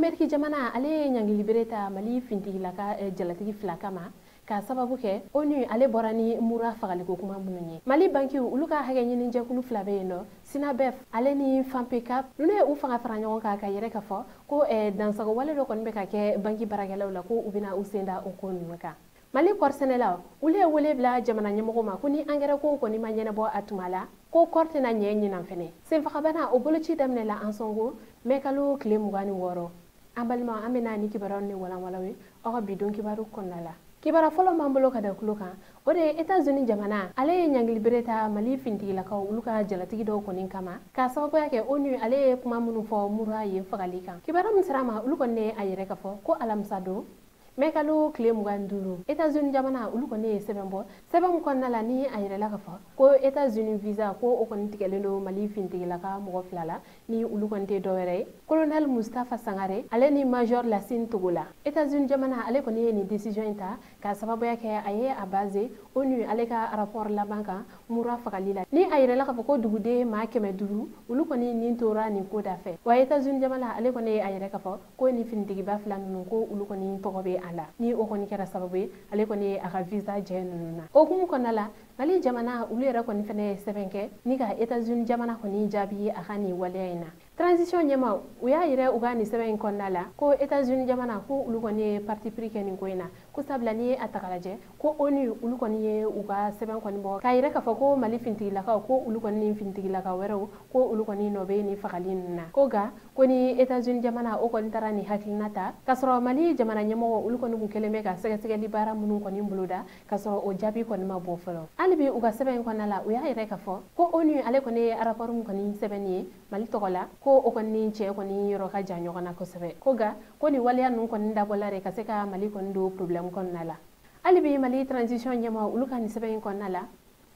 Ameriki jamana ale ye ɲangilibere ta Mali fintigilaka jalatigi 2 kama k'a sababu kɛ ONU ale bɔra ni mura fagaliko kuma minnu ye. Mali bankiw olu ka hakɛ ɲini jɛkulu 2 bɛ yen nɔ, SYNABEF ale ni FANPECAP, ninnu ye u fanga fara ɲɔgɔn kan ka yɛrɛ ka fɔ ko dansago wale dɔ kɔni bɛ ka kɛ banki baarakɛlaw la, ko u bɛna u sen da o ko ninnu kan. Mali kɔrisɛnɛlaw olu ye wele bila jamana ɲɛmɔgɔ ma ko ni angɛrɛ kow kɔni ma ɲɛnabɔ a tuma la, ko kɔri tɛna ɲɛ ɲinan fɛnɛ. Senfagabana o boloci daminɛla Ansongo mɛ kalo tile 26. An balimaw, an bɛna ni kibaruyaw ni walanwalanw ye aw ka bi don kibaru kɔnɔna la. Kibaruya fɔlɔ m'an bolo ka da tulo kan, o de ye États-Unis jamana ale ye ɲangilibere ta Mali fintigilakaw olu ka jalatigi dɔw kɔni kama k'a sababuya kɛ ONU ale ye kuma minnu fɔ mura yen fagali kan. Kibaruya min sera ma, olu kɔni ye a yɛrɛ ka fɔ ko alamisa don mɛ kalo tile 25, États-Unis jamana olu kɔni ye sɛbɛn bɔ, sɛbɛn min kɔnɔna la ni a yɛrɛla ka fɔ ko États-Unis visa ko o kɔni tigɛlen don Mali fintigilaka mɔgɔ 2 la, ni olu kɔni tɛ dɔwɛrɛ ye Colonel Mustafa Sangare ale ni Major Lassine Togola. États-Unis jamana ale kɔni ye nin décision in ta k'a sababuya kɛ a ye a basé ONU ale ka rapport laban kan mura fagali la, ni a yɛrɛla k'a fɔ ko duguden maa 500 olu kɔni nin tora nin ko da fɛ. Wa États-Unis jamana ale kɔni ye a yɛrɛ k'a fɔ ko nin finitigiba 2 ninnu ko olu kɔni tɔgɔ bɛ a la, ni o kɔni kɛra sababu ye ale kɔni ye a ka visa jɛ ninnu na. O hukumu kɔnɔna la, Mali jamana olu yɛrɛ kɔni fɛnɛ ye sɛbɛn kɛ ni ka États-Unis jamana kɔni jaabi a ka nin waleya in na. Transition ɲɛma u y'a yɛrɛ u ka nin sɛbɛn in kɔnɔna la ko États-Unis jamana ko olu kɔni ye parti pris kɛ nin ko in na, ko sabula n'i ye a ta k'a lajɛ ko ONU olu kɔni ye u ka sɛbɛn kɔni bɔ k'a yɛrɛ k'a fɔ ko Mali fintigilakaw ko olu kɔni ni fintigilakaw wɛrɛw ko olu kɔni nɔ bɛ nin fagali ninnu na. Ko nka ko ni États-Unis jamana o kɔni taara nin hakilina ta k'a sɔrɔ Mali jamana ɲɛmɔgɔ olu kɔni kun kɛlen bɛ ka sɛgɛsɛgɛli baara minnu kɔni boloda k'a sɔrɔ o jaabi kɔni ma bɔ fɔlɔ. Hali bi u ka sɛbɛn in kɔnɔna la, u y'a yɛrɛ k'a fɔ ko ONU ale kɔni ye rapport min kɔni sɛbɛn ye Mali tɔgɔ la, ko o kɔni ni cɛ kɔni yɔrɔ ka jan ɲɔgɔn na kosɛbɛ. Ko nka ko nin waleya ninnu kɔni dabɔla de ka se ka Mali kɔni don problème kɔnɔna la. Hali bi Mali transition ɲɛmaaw olu ka nin sɛbɛn in kɔnɔna la,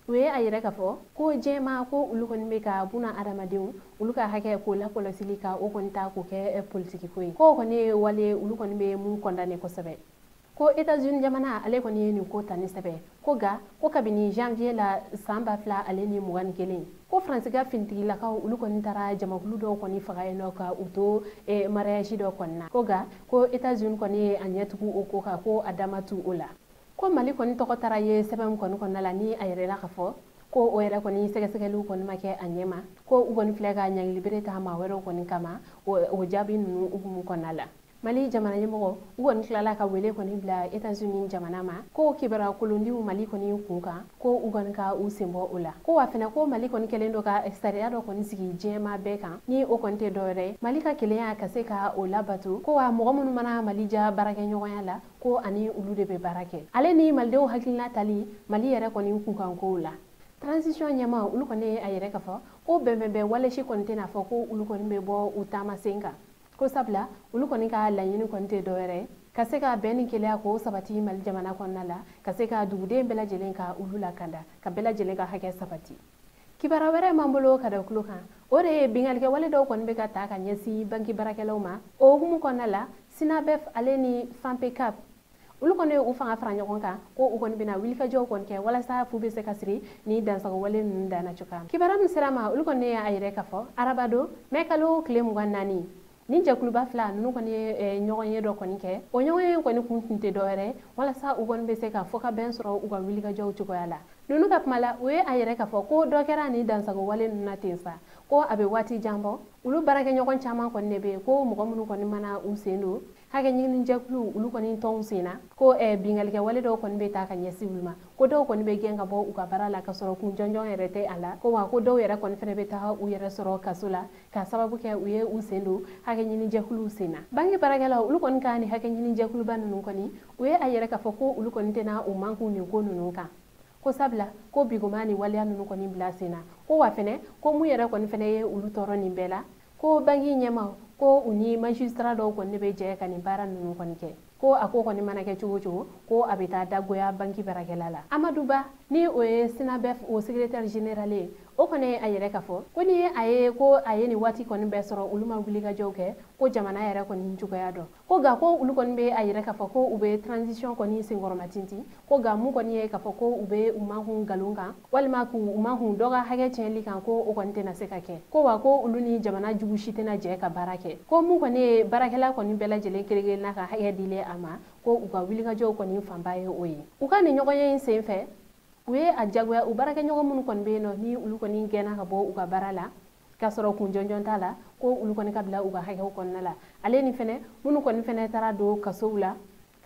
u ye a yɛrɛ k'a fɔ ko diɲɛma ko olu kɔni bɛ ka buna adamadenw olu ka hakɛ k'o lakɔlɔsili ka o kɔni ta k'o kɛ politiki ko ye, k'o kɔni ye wale olu kɔni bɛ mun condamné kosɛbɛ. Ko États-Unis jamana ale kɔni ye nin ko ta ni sɛbɛn, ko nka ko kabini janvier la san 2021, ko Faransi ka finitigilakaw olu kɔni taara jamakulu dɔw kɔni faga yen nɔ ka u to mariage dɔ kɔni na. Ko nka ko États-Unis kɔni ye a ɲɛtugu o ko kan, ko a dama tu o la. Ko Mali kɔni tɔgɔ taara ye sɛbɛn kɔni kɔnɔna la ni a yɛrɛ la k'a fɔ ko o yɛrɛ kɔni sɛgɛsɛgɛliw kɔni ma kɛ a ɲɛ ma, ko u kɔni filɛ ka ɲangilibere ta maa wɛrɛw kɔni kama o jaabi ninnu hukumu kɔnɔna la. Mali jamana ɲɛmɔgɔ u kɔni tilala ka wele kɔni bila États-Unis jamana ma ko kibaruya kolondiw Mali kɔni kun kan, ko u kɔni ka u sen bɔ o la. Ko wa fɛnɛ ko Mali kɔni kɛlen don ka sariya dɔ kɔni sigi diɲɛmaa bɛɛ kan, ni o kɔni tɛ dɔwɛrɛ ye Mali ka kelenya ka se ka o labato, ko wa mɔgɔ minnu mana Mali ja baarakɛɲɔgɔnya la ko ani olu de bɛ baara kɛ. Ale ni malidenw hakilina tali Mali yɛrɛ kɔni kunkankow la. Transition ɲɛmaa olu kɔni ye a yɛrɛ k'a fɔ ko bɛnbɛnbɛn wale si kɔni tɛna fɔ ko olu kɔni bɛ bɔ u taama sen kan, ko sabula olu kɔni ka laɲini kɔni tɛ dɔwɛrɛ ye ka se ka bɛn ni kelenya k'o sabati Mali jamana kɔnɔna la, ka se ka duguden bɛɛ lajɛlen ka olu lakanda, ka bɛɛ lajɛlen ka hakɛ sabati. Kibaruya wɛrɛ m'an bolo ka da tulo kan, o de ye binkannikɛwale dɔw kɔni bɛ ka ta ka ɲɛsin banki baarakɛlaw ma. O hukumu kɔnɔna la, SYNABEF ale ni FANPECAP olu kɔni ye u fanga fara ɲɔgɔn kan ko u kɔni bɛna wulikajɔw kɔni kɛ walasa fu bɛ se ka siri ni dansagowale ninnu danna cogoya min. Kibaruya min sera ma, olu kɔni ye a yɛrɛ k'a fɔ araba don mɛ kalo tile 24, ni jɛkuluba 2 ninnu kɔni ye ɲɔgɔn ye dɔ kɔni kɛ. O ɲɔgɔn ye kɔni kun tun tɛ dɔwɛrɛ walasa u kɔni bɛ se ka fɔkabɛn sɔrɔ u ka wulikajɔw cogoya la. Ninnu ka kuma la, u ye a yɛrɛ k'a fɔ ko dɔ kɛra ni dansagowale ninnu na ten sa, ko a bɛ waati jan bɔ. Olu baarakɛɲɔgɔn caman kɔni de bɛ yen ko mɔgɔ minnu kɔni mana u sen don hakɛ ɲini jɛkulu olu kɔni tɔnw sen na, ko binkannikɛwale dɔw kɔni bɛ taa ka ɲɛsin olu ma, ko dɔw kɔni bɛ gɛn ka bɔ u ka baara la ka sɔrɔ kun jɔnjɔn yɛrɛ tɛ a la, ko wa ko dɔw yɛrɛ kɔni fɛnɛ bɛ taa u yɛrɛ sɔrɔ kaso la k'a sababu kɛ u ye u sen don hakɛ ɲini jɛkuluw sen na. Banki baarakɛlaw olu kɔni ka nin hakɛ ɲini jɛkuluba ninnu kɔni, u ye a yɛrɛ k'a fɔ ko olu kɔni tɛna u mankun nin ko ninnu kan, ko sabula ko bigoma ni waleya ninnu kɔni bila sen na, ko wa fɛnɛ ko mun yɛrɛ kɔni fɛnɛ ye olu tɔɔrɔ nin bɛɛ la, ko banki ɲɛmaaw ko u ni magistrat dɔw kɔni bɛ jɛ ka nin baara ninnu kɔni kɛ, ko a ko kɔni mana kɛ cogo cogo ko a bɛ taa dagoya banki baarakɛla la. Amadu Ba Ni o ye SYNABEF o secrétaire général ye, o kɔni ye a yɛrɛ k'a fɔ ko ni a ye ko a ye nin waati kɔni bɛɛ sɔrɔ olu ma wulikajɔw kɛ, ko jamana yɛrɛ kɔni cogoya dɔn. Ko nka ko olu kɔni bɛ a yɛrɛ k'a fɔ ko u bɛ transition kɔni senkɔrɔma tintin, ko nka mun kɔni ye k'a fɔ ko u bɛ u makun nkalon kan walima k'u makun dɔ ka hakɛ tiɲɛli kan, ko o kɔni tɛna se ka kɛ. Ko wa ko olu ni jamana jugu si tɛna jɛ ka baara kɛ. Ko mun kɔni ye baarakɛla kɔni bɛɛ lajɛlen kelen kelenna ka hakɛ dilen a ma, ko u ka wulikajɔw kɔni fanba ye o ye. U ka nin ɲɔgɔnye in senfɛ, u ye a jagoya u baarakɛɲɔgɔn minnu kɔni bɛ yen nɔ, ni olu kɔni gɛnna ka bɔ u ka baara la k'a sɔrɔ kun jɔnjɔn t'a la, ko olu kɔni ka bila u ka hakɛw kɔnɔna la. Ale ni fɛnɛ minnu kɔni fɛnɛ taara don kasow la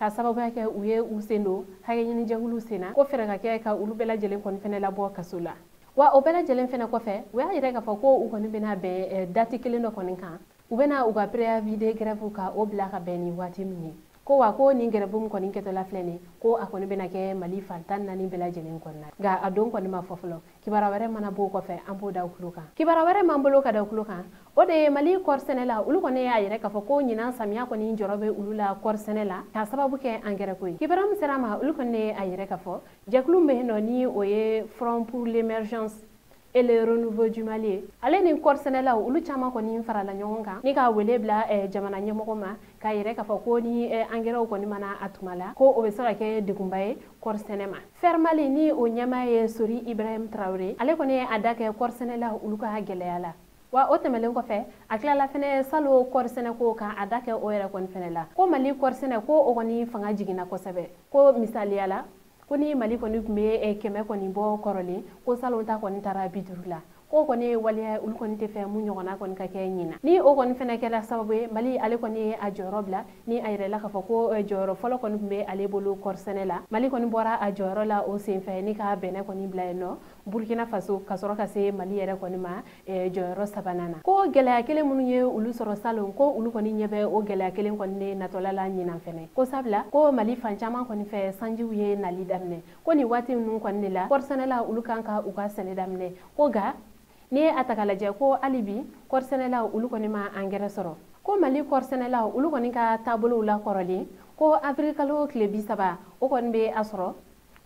k'a sababuya kɛ u ye u sen don hakɛ ɲini jɛkuluw sen na, ko fɛɛrɛ ka kɛ ka olu bɛɛ lajɛlen kɔni fɛnɛ labɔ kaso la. Wa o bɛɛ lajɛlen fɛnɛ kɔfɛ, u y'a yira k'a fɔ ko u kɔni bɛna bɛn date kelen dɔ kɔni kan, u bɛna u ka préavis de grève ka o bila ka bɛn ni waati min ye. Ko wa ko nin grève min kɔni kɛtɔla filɛ nin, ko a kɔni bɛna kɛ Mali fan 14 bɛɛ lajɛlen kɔnɔna. Nka a don kɔni ma fɔ fɔlɔ. Kibaruya wɛrɛ mana b'o kɔfɛ, an b'o da u tulo kan. Kibaruya wɛrɛ m'an bolo ka da u tulo kan, o de ye Mali kɔɔri sɛnɛ la. Olu kɔni y'a yɛrɛ k'a fɔ ko ɲinan samiya kɔni jɔrɔ bɛ olu la kɔɔri sɛnɛ la, k'a sababu kɛ angɛrɛ ko ye. Kibaruya min sera a ma, olu kɔni ye a yɛrɛ k'a fɔ jɛkulu min bɛ yen nɔ, ni o ye Front pour l'émergence et le renouveau du Mali, ale ni kɔɔri sɛnɛlaw olu caman kɔni farala ɲɔgɔn kan ni k'a wele bila jamana ɲɛmɔgɔ ma, k'a yɛrɛ k'a fɔ ko ni angɛrɛw kɔni mana a tuma la, ko o bɛ se ka kɛ degunba ye kɔɔri sɛnɛ ma. Fermali ni o ɲɛmaa ye Sori Ibrahim Traoré, ale kɔni ye a da kɛ kɔɔri sɛnɛlaw olu ka gɛlɛya la. Wa o tɛmɛlen kɔfɛ, a tilala fɛnɛ salo kɔɔri sɛnɛ ko ka a da kɛ o yɛrɛ kɔni fɛnɛ la, ko Mali kɔɔri sɛnɛ ko o kɔni fanga jiginna kosɛbɛ. Ko misaliya la, ko ni Mali kɔni tun bɛ 100 kɔni bɔ kɔrɔlen, ko salon ta kɔni taara 50 la. Ko kɔni ye waleya olu kɔni tɛ fɛ mun ɲɔgɔnna kɔni ka kɛ ɲina. Ni o kɔni fɛnɛ kɛra sababu ye, Mali ale kɔni ye a jɔyɔrɔ bila, ni a yɛrɛ la k'a fɔ ko jɔyɔrɔ fɔlɔ kɔni tun bɛ ale bolo kɔɔri sɛnɛ la. Mali kɔni bɔra a jɔyɔrɔ la o senfɛ ni ka bɛnɛ kɔni bila yen nɔ Burkina Faso, ka sɔrɔ ka se Mali yɛrɛ kɔni ma jɔyɔrɔ sabanan na. Ko gɛlɛya kelen minnu ye olu sɔrɔ salon, ko olu kɔni ɲɛ bɛ o gɛlɛya kelen kɔni de natɔla la ɲinan fɛnɛ. Ko sabula ko Mali fan caman kɔni fɛ sanjiw ye nali daminɛ, ko nin waati ninnu kɔni de la kɔɔri sɛnɛla olu kan ka u ka sɛnɛ daminɛ. Ko nka n'i ye a ta k'a lajɛ, ko hali bi kɔɔri sɛnɛlaw olu kɔni ma angɛrɛ sɔrɔ. Ko Mali kɔɔri sɛnɛlaw olu kɔni ka taabolow la kɔrɔlen, ko avril kalo tile 30 o kɔni bɛ a sɔrɔ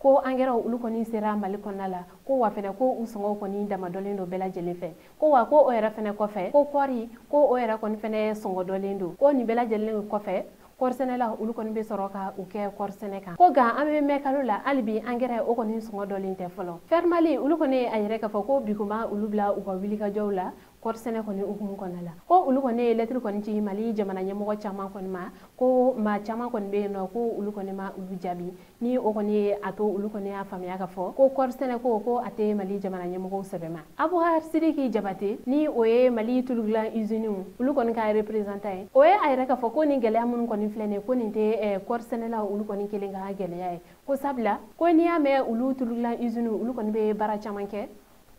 ko angɛrɛw olu kɔni sera Mali kɔnɔna la. Ko wa fɛnɛ ko u sɔngɔw kɔni damadɔlen don bɛɛ lajɛlen fɛ. Ko wa ko o yɛrɛ fɛnɛ kɔfɛ, ko kɔɔri ko o yɛrɛ kɔni fɛnɛ sɔngɔ dɔlen don. Ko nin bɛɛ lajɛlen kɔfɛ, kɔɔri sɛnɛlaw olu kɔni bɛ sɔrɔ ka u kɛ kɔɔri sɛnɛ kan. Ko nka an bɛ mɛn kalo la, hali bi angɛrɛ o kɔni sɔngɔ dɔlen tɛ fɔlɔ. Fermali olu kɔni a yɛrɛ k'a fɔ ko bi kuma olu bila u ka wulikajɔw la kɔɔri sɛnɛ kɔni hukumu kɔnɔna la. Ko olu kɔni ye lɛtiri kɔni ci Mali jamana ɲɛmɔgɔ caman kɔni ma, ko maa caman kɔni bɛ yen nɔ, ko olu kɔni ma olu jaabi. Ni o kɔni ye a to olu kɔni y'a faamuya k'a fɔ ko kɔɔri sɛnɛ ko a tɛ Mali jamana ɲɛmɔgɔw sɛbɛ ma. Abubakar Sidiki Jabate, ni o ye Mali tulu dilan usine olu kɔni ka représentant ye, o ye a yɛrɛ k'a fɔ ko nin gɛlɛya minnu kɔni filɛ nin ye, ko nin tɛ kɔɔri sɛnɛlaw olu kɔni kelen ka gɛlɛya ye. Ko sabula ko n'i y'a mɛn olu tulu dilan usine olu kɔni bɛ baara caman kɛ,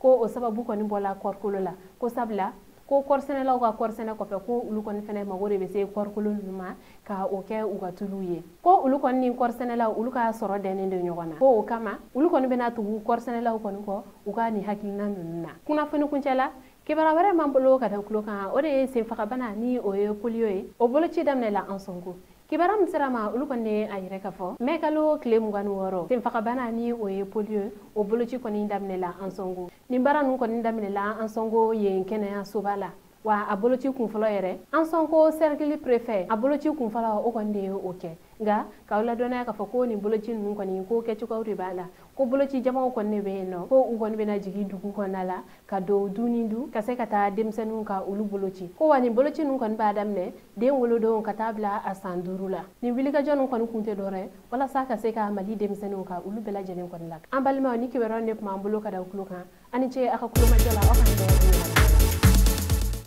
ko o sababu kɔni bɔla kɔɔrikolo la. Ko sabula ko kɔɔri sɛnɛlaw ka kɔɔri sɛnɛ kɔfɛ, ko olu kɔni fɛnɛ mago de bɛ se kɔɔrikolo ninnu ma ka o kɛ u ka tuluw ye. Ko olu kɔni ni kɔɔri sɛnɛlaw olu ka sɔrɔ dɛnnen don ɲɔgɔn na, ko o kama olu kɔni bɛna tugu kɔɔri sɛnɛlaw kɔni kɔ u ka nin hakilina ninnu na. Kunnafoni kuncɛ la, kibaruya wɛrɛ m'an bolo ka da tulo kan, o de ye senfagabana, ni o ye polio ye, o boloci daminɛla Ansongo. Kibaruya min sera ma, olu kɔni ye a yɛrɛ k'a fɔ mɛ kalo tile 26, senfagabana ni o ye polio, o boloci kɔni daminɛla Ansongo. Nin baara ninnu kɔni daminɛla Ansongo yen kɛnɛyasoba la. Wa a boloci kunfɔlɔ yɛrɛ, Ansongo cercle préfet a boloci kunfɔlɔ o kɔni de ye o kɛ. Nka k'aw ladɔnniya k'a fɔ ko nin boloci ninnu kɔni ko kɛcogoyaw de b'a la, ko boloci jamaw kɔni de bɛ yen nɔ, ko u kɔni bɛna jigin dugu kɔnɔna la ka don du ni du ka se ka taa denmisɛnninw ka olu boloci. Ko wa nin boloci ninnu kɔni b'a daminɛ den wolodon ka taa bila a san 5 la. Nin wulikajɔ ninnu kɔni kun tɛ dɔwɛrɛ walasa ka se ka Mali denmisɛnninw ka olu bɛɛ lajɛlen kɔni la. An balimaw, ni kibaruya de tun b'an bolo ka da tulo kan, a ni ce a ka kulomajɔ la. Aw k'an bɛn.